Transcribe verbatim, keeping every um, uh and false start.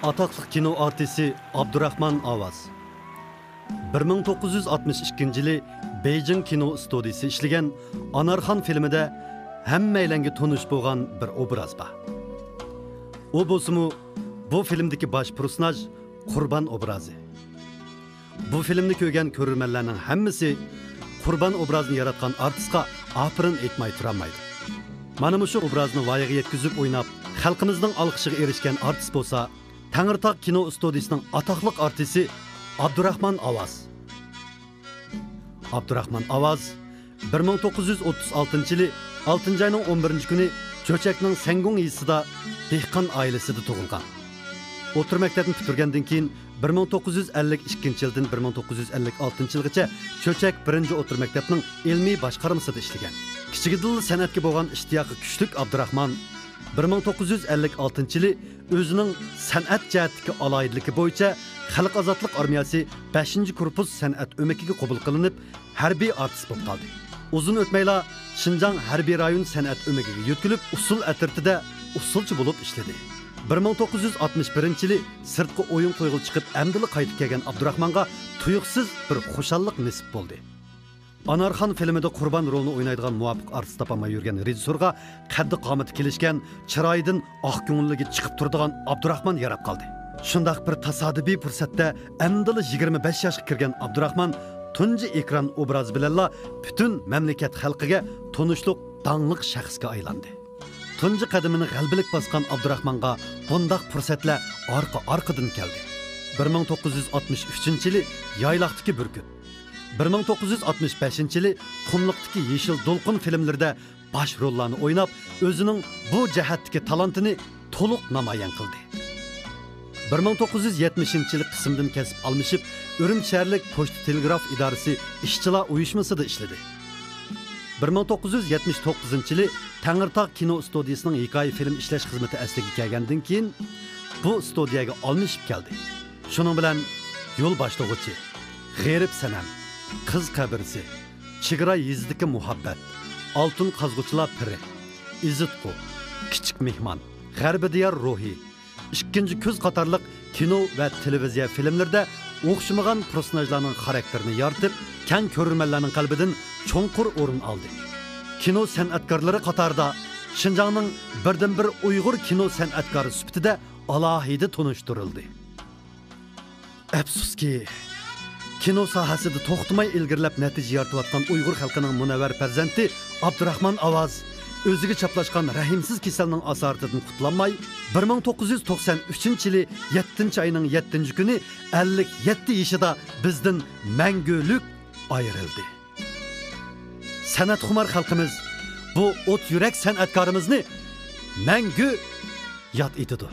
ئاتاقلىق كىنو ئارتىسى ئابدۇراخمان ئاۋاز. بىر مىڭ توققۇز يۈز ئاتمىش ئىككىنچى يىلى بېيجىڭ كىنو ئىستۇدىيىسى ئىشلىگەن ئانارخان فىلىمىدە ھەممەيلەنگە تونۇش بولغان بىر ئوبراز بار. ئۇ بولسىمۇ بۇ فىلىمدىكى باش پېرسوناژ قۇربان ئوبرازى. بۇ فىلىمنى كۆرگەن كۆرۈرمەنلەرنىڭ ھەممىسى قۇربان ئوبرازىنى ياراتقان ئارتىسقا ئاپىرىن ئېيتماي تۇرالمايدۇ. مانا مۇشۇ ئوبرازنى ۋايىغا يەتكۈزۈپ ئويناپ، خەلقىمىزنىڭ ئالقىشىغا ئېرىشكەن ئارتىس بولسا، تەڭرىتاغ كىنو ئىستۇدىيىسىنىڭ ئاتاقلىق ئارتىسى ئابدۇراخمان ئاۋاز. ئابدۇراخمان ئاۋاز بىر مىڭ توققۇز يۈز ئوتتۇز ئالتىنچى يىلى ئالتىنچى ئاينىڭ ئون بىرىنچى كۈنى چۆچەكنىڭ سەنگۇڭ يېزىسىدا دېھقان ئائىلىسىدە تۇغۇلغان. ئوتتۇرا مەكتەپنى پۈتتۈرگەندىن كېيىن، بىر مىڭ توققۇز يۈز ئەللىك ئىككىنچى يىلدىن بىر مىڭ توققۇز يۈز ئەللىك ئالتىنچى يىلغىچە چۆچەك بىرىنچى ئوتتۇرا مەكتەپنىڭ ئىلمىي باشقارمىسىدا ئىشلىگەن. كىچىكىدىنلا سەنئەتكە بولغان ئىشتىياقى كۈچلۈك ئابدۇراخمان بىر مىڭ توققۇز يۈز ئەللىك ئالتىنچى يىلى ئۆزىنىڭ سەنئەت جەھەتتىكى ئالاھىدىلىكى بويىچە خەلق ئازادلىق ئارمىيەسى بەشىنچى كورپۇس سەنئەت ئۆمىكىگە قوبۇل قىلىنىپ، ھەربىي ئارتىس بولۇپ قالدى. ئۇزۇن ئۆتمەيلا شىنجاڭ ھەربىي رايون سەنئەت ئۆمىكىگە يۆتكىلىپ، ئۇسسۇل ئەترىتىدە ئۇسسۇلچى بولۇپ ئىشلىدى. بىر مىڭ توققۇز يۈز ئاتمىش بىرىنچى يىلى سىرتقا ئويۇن قويغىلى چىقىپ، ئەمدىلا قايتىپ كەلگەن ئابدۇراخمانغا تۇيۇقسىز بىر خۇشاللىق نېسىپ بولدى. ئانارخان فىلىمىدا قۇربان رولىنى ئوينايدىغان مۇۋاپىق ئارتىس تاپالماي يۈرگەن رېژىسسورغا قەددى-قامىتى كېلىشكەن، چىرايىدىن ئاق كۆڭۈللۈكى چىقىپ تۇرىدىغان ئابدۇراخمان ياراپ قالدى. شۇنداق بىر تاسادىپىي پۇرسەتتە ئەمدىلا يىگىرمە بەش ياشقا كىرگەن ئابدۇراخمان تۇنجى ئېكران ئوبرازى بىلەنلا پۈتۈن مەملىكەت خەلقىگە تونۇشلۇق، داڭلىق شەخسكە ئايلاندى. تۇنجى قەدىمىنى غەلىبىلىك باسقان ئابدۇراخمانغا بۇنداق پۇرسەتلەر ئارقا-ئارقىدىن كەلدى. بىر مىڭ توققۇز يۈز ئاتمىش ئۈچىنچى يىلى يايلاقتىكى بۈركۈت، بىر مىڭ توققۇز يۈز ئاتمىش بەشىنچى يىلى قۇملۇقتىكى يېشىل دولقۇن فىلىملىرىدە باش روللارنى ئويناپ، ئۆزىنىڭ بۇ جەھەتتىكى تالانتىنى تولۇق نامايان قىلدى. بىر مىڭ توققۇز يۈز يەتمىشىنچى يىلى قىسىمدىن كەسىپ ئالمىشىپ، ئۈرۈمچى شەھەرلىك پوچتا تېلېگراف ئىدارىسى ئىشچىلار ئۇيۇشمىسىدا ئىشلىدى. بىر مىڭ توققۇز يۈز يەتمىش توققۇزىنچى يىلى تەڭرىتاغ كىنو ئىستۇدىيىسىنىڭ ھېكايە فىلىم ئىشلەش خىزمىتى ئەسلىگە كەلگەندىن كېيىن، بۇ ئىستۇدىيەگە ئالمىشىپ كەلدى. شۇنىڭ بىلەن يول باشلىغۇچى، غېرىب سەنەم، قىز قەبرىسى، چېگرا يېزىدىكى مۇھەببەت، ئالتۇن قازغۇچىلار پىرى، ئېزىتقۇ، كىچىك مېھمان، غەربىي دىيار روھى، ئىككىنچى كۆز قاتارلىق كىنو ۋە تېلېۋىزىيە فىلىملىرىدە ئوخشىمىغان پېرسوناژلارنىڭ خاراكتېرىنى يارىتىپ، كەڭ كۆرۈرمەنلەرنىڭ قەلبىدىن چوڭقۇر ئورۇن ئالدى. كىنو سەنئەتكارلىرى قاتارىدا شىنجاڭنىڭ بىردىنبىر ئۇيغۇر كىنو سەنئەتكارى سۈپىتىدە ئالاھىدە تونۇشتۇرۇلدى. ئەپسۇسكى، كىنو ساھەسىدە توختىماي ئىلگىرىلەپ نەتىجە يارىتىۋاتقان ئۇيغۇر خەلقىنىڭ مۇنەۋۋەر پەرزەنتى ئابدۇراخمان ئاۋاز ئۆزىگە چاپلاشقان رەھىمسىز كېسەلنىڭ ئاسارىتىدىن قۇتۇلالماي، بىر مىڭ توققۇز يۈز توقسەن ئۈچىنچى يىلى يەتتىنچى ئاينىڭ يەتتىنچى كۈنى ئەللىك يەتتە يېشىدا بىزدىن مەڭگۈلۈك ئايرىلدى. سەنئەتخۇمار خەلقىمىز بۇ ئوت يۈرەك سەنئەتكارىمىزنى مەڭگۈ ياد ئېتىدۇ.